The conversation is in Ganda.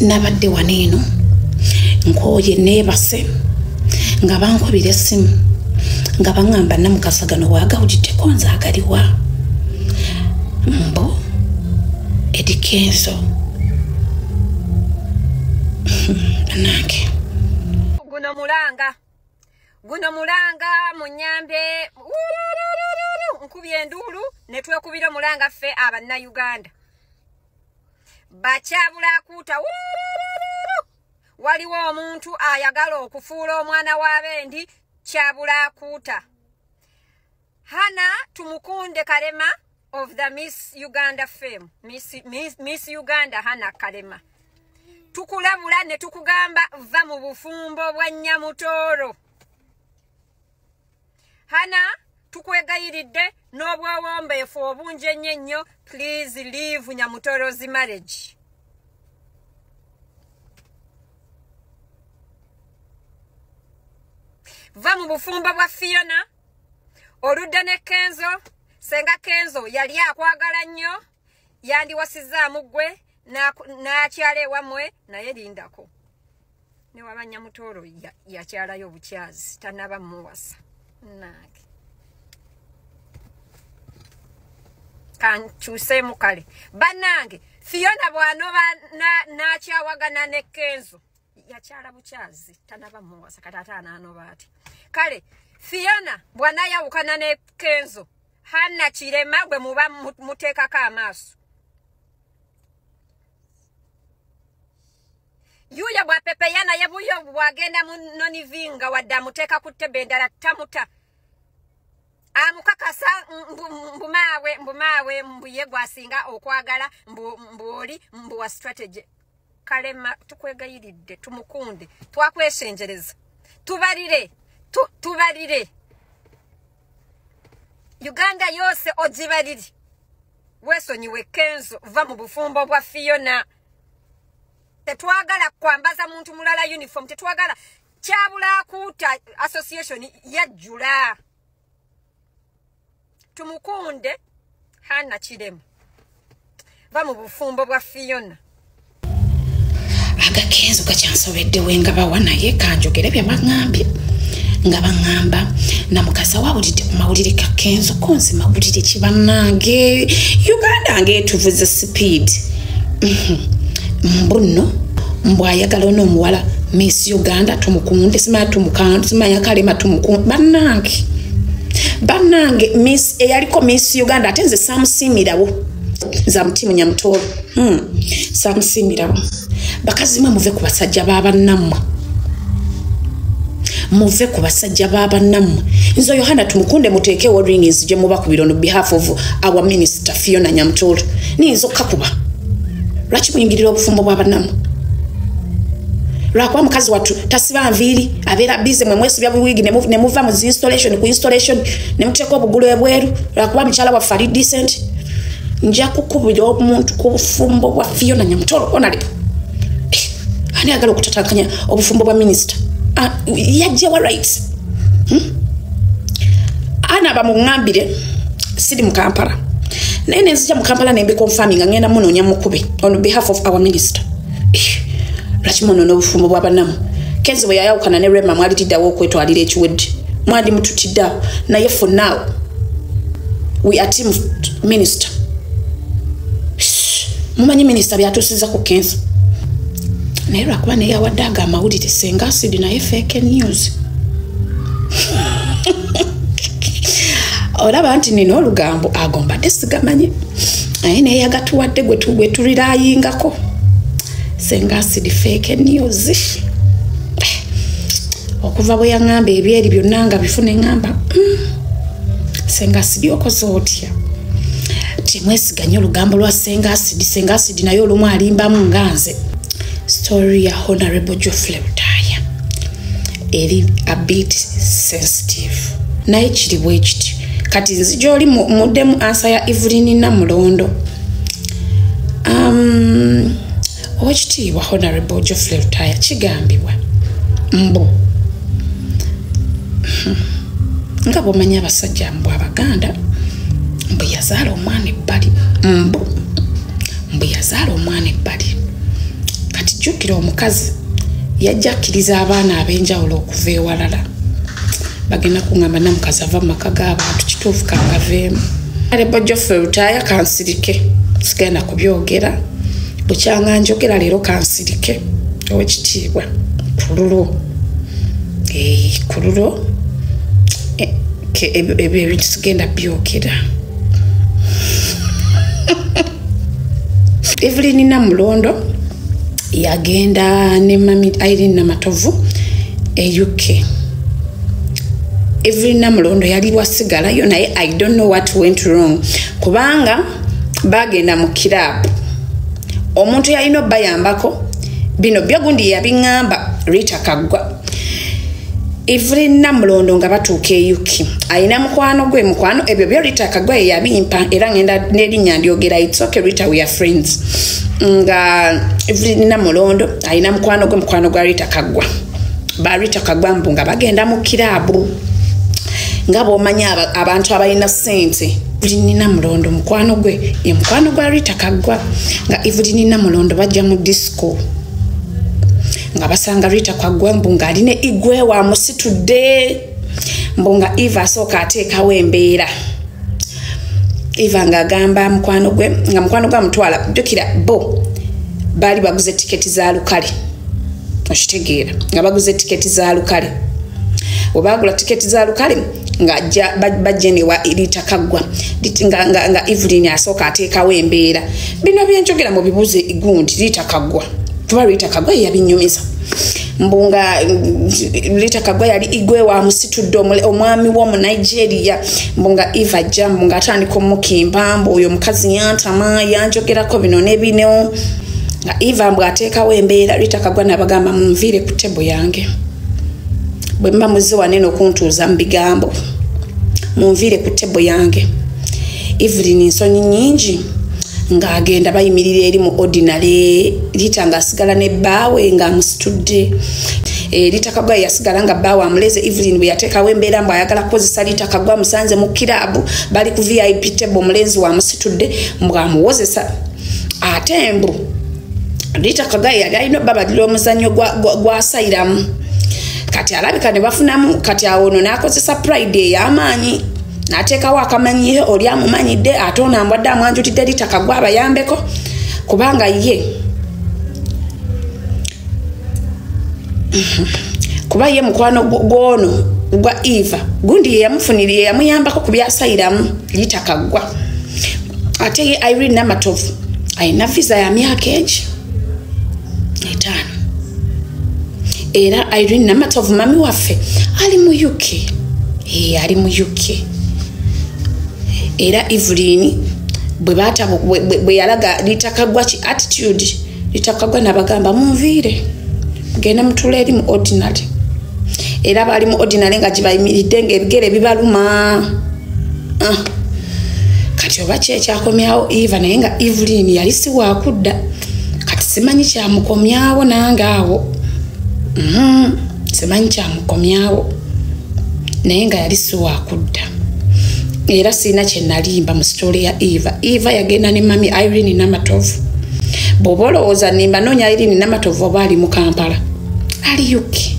Nabadde wano eno nkooye neebase nga bankubira essimu nga baŋŋamba Namukasa gano waagawuliddeko nze agaliwa mbu Eddy Kenzo bannange. Guno mulanga munyambe nkubye enduulu ne twekubira mulanga ffe Abannayuganda. Bakyabula akuuta waliwo omuntu ayagala okufuula omwana w'abendi kyabula akuuta. Hana Tumukunde Kalema of the Miss Uganda fame, Miss Uganda Hana Kalema, tukulabula ne tukugamba va mu bufumbo bwa Nyamutooro. Hana tukwegayiridde n'obwawombeefu obungi ennyo ennyo, please leave Nyamutooro's marriage. Va mu bufumbo bwa Fiona oludda ne Kenzo. Senga Kenzo yali akwagala nnyo, yandiwasizaamu ggwe n'akyala ewammwe, naye lindako ne waba Nyamutooro yakyalayo obukyazi tannaba muwasa. Nange kankyuseemu kale bannange. Fiona bw'anoba n'akyawagana ne Kenzo, yakyala bukyazi tannaba muwasa, kati ate anaanoba ati. Kale Fiona bw'anaayawukana ne Kenzo, Hana Kirema gwe muba muteekako amaaso. Yuya bw'apepeya naye buyo bw'agenda mu nonivinga wadde amuteeka ku ttebe endala tamuta. Amukakasa mbumaawe mbu ye gw'asinga okwagala, mbu oli mbu wa strategy. Kalema tukwegayiridde tumukunde, twakweshenjereza, tubalire tubalire Uganda yose ogibalire. Weesonyiwe Kenzo, va mu bufumbo bwa Fiona. Tetwagala kwambaza muntu mulala uniform, tetwagala kyabula akuuta association yajjula. Tumukunde Hana Kirema, va mu bufumbo bwa Fiona. Aga Kenzo gakyansobeddewo nga bawa naye kanjogere bye baŋŋambye nga baŋŋamba Namukasa wawulidde ku mawulire ka Kenzo konzi mawulire ki bannange. Uganda ng'etuvuze speed. Mbu nno mbu ayagala ono omuwala Miss Uganda tumukunde, simanya tumukandu, simanya Kalema tumukunde. Bannange bannange, Miss eyaliko Miss Uganda ate nze saamusiimirawo, nze amutimu Nyamutooro saamusiimirawo. Bakazi mwe muve ku basajja b'abannammwe, muve ku basajja b'abannammwe. Nze Yohana Tumukunde muteekewo ring gye mubakubira on behalf of our minister Fiona Nyamutooro, niyinza okkakuba. Lwaki muyingirira obufumbo bw'abannammwe? Lwakuba mukazi wattu tasiba nviiri, abeera busy, mwe mwesibya buwiigi ne muva mu zi installation ku installation ne muteeka obugulu ebweru. Lwakuba mukyala waffe ali decent. Nja kukubira omuntu ku bufumbo bwa Fiona Nyamutooro honorable. Ani ayagala okutatakanya obufumbo bwa minisita? Yajjawa right. Ana bamuŋŋambire siri mu Kampala, naye nenzija mu Kampala ne mbiconfirminga ngenda munoonya mukube on behalf of our minister. Lwaki munoona obufumbo bw'abannammwe? Kenzo bwe yayawukana ne Rema mwalitiddeawo okwetwalira ekiwedde, mwandi mututiddeawo, naye for now we are team minister. Mumanyi minisita byatuusiza ku Kenzo, naye lwakuba naye yawadde ago amawulire Senga Acid naye fake news. Olaba nti nina olugambo ago mbadde sigamanyi, naye naye yagatuwadde gwe tulirayingako. Senga Acid fake news. Okuva bwe yaŋŋamba ebyeri byonna nga bifu ne ŋŋamba Senga Acid okoze otya? Temwesiga nnyo olugambo lwa Senga Acid. Senga Acid naye olumu alimbamu nga nze. Story ya Honorable Geoffrey Lutaaya eri a bit sensitive, naye kiri bwe kiti. Kati nzija oli muddemu ansa ya Evelyn Namulondo. Owekitiibwa Honorable Geoffrey Lutaaya kigambibwa mbu nga bw'omanyi abasajja mbu Abaganda mbu yazaala omwana ebbali, mbu yazaala omwana ebbali. Kati Jjukira omukazi yajja akkiriza abaana ab'enjawulo okuva ewalala. Bagenda kuŋŋamba namukazi ava mu maka g'abantu, kituufu kangaveemu. Alebo Geoffrey Lutaaya kansirike, sigenda kubyogera. Bukyanga njogera leero kansirike owekitiibwa kululwo. Kululwo ebyo ebintu sigenda byogera. Evelyn Namulondo yagenda ne mami Irene Namatovu e UK. Evelyn Namulondo yali wasigalayo naye I don't know what went wrong, kubanga bagenda mu club. Omuntu yalina obbayambako bino byo gundi yabiŋŋamba Rita Kaggwa. Evelyn Namulondo nga batuuka e UK alina mukwano gwe, mukwano ebyo byo Rita Kaggwa ye yabimpa, era ngenda n'erinnya ndyogera, it's okay Rita, we are friends. Nga Evelyn Namulondo alina mukwano gwe, mukwano gwa Rita Kaggwa. Ba Rita Kaggwa mbu nga bagenda mu kiraabu, nga bw'omanya abantu abalina ssente. Evelyn Namulondo mukwano gwe ye mukwano gwa Rita Kaggwa. Nga Evelyn Namulondo bajja mu disco nga basanga Rita Kaggwa mbu ng'alina igwe wamusitudde, mbu nga Eva asooka ateekawo embeera. Eva ng'agamba mukwano gwe, nga mukwano gwe amutwala. Jjukira bo baali baguze tiketi za lukale, okitegeera, nga baguze tiketi za lukale. Bwe baagula tiketi za lukale nga bajja newa Rita Kaggwa, nga Evelyn asooka ateekawo embeera. Bino byenjogera mu bibuuzo gundi Rita Kaggwa, kuba Rita Kaggwa ye yabinyumiza. Mbu nga Rita Kaggwa yali igwe wamusitudde omwami w'omu Nigeria. Mbu nga Eva ajja, mbu nga atandika omukimba, mbu oyo omukazi yantama, yanjogerako bino ne bino. Nga Eva mbu ateekawo embeera, Rita Kaggwa n'abagamba munviire ku table yange, bwe mba muzze wanene okuntuuza mu bigambo, munviire ku table yange. Evelyn ensonyi nnyingi ng'agenda bayimirira eri mu ordinary, Rita ng'asigala ne bbaawe ng'amusitudde. Rita Kaggwa yasigala nga bbaawe amuleze. Evelyn bwe yateekawo embeera mbu ayagala kukozesa Rita Kaggwa, amusanze mu kiraabu, bali ku VIP table, omulenzi wamusitudde mbu amuwozesa. Ate mbu Rita Kaggwa yali alina obbabalira omuzannyo gwa asylum. Kati alabika ne bafunamu, kati awo ono n'akozesa pride ey'amaanyi n'ateekawo akamanyiiro, oli amumanyidde ate ono ambwadde amwanjulidde Rita Kaggwa abayambeko, kubanga ye kuba ye mukwano gw'ono gwa Eva gundi ye yamufunira, ye yamuyambako ku byasayiramu Rita Kaggwa. Ate ye Irene Namatovu alina visa ya myaka egi 5. Era Irene Namatovu mami waffe ali mu UK, ali mu UK. Era Evelyn bwe yalaga Rita Kaggwa ki attitude, Rita Kaggwa n'abagamba munviire mugende mutuule eri mu ordinary. Era baali mu ordinary nga gibayimiridde ng'ebigere bibaluma. Kati oba ki ekyakomyawo Eva, naye nga Evelyn yali si waakudda. Kati simanyi kyamukomyawo nange awo, simanyi kyamukomyawo, naye nga yali si waakudda. Era sirina kye nalimba mu sitole ya Eva. Eva yagenda ne mami Irene Namatovu. Bw'oba olowooza nimba noonya Irene Namatovu oba ali mu Kampala, ali UK.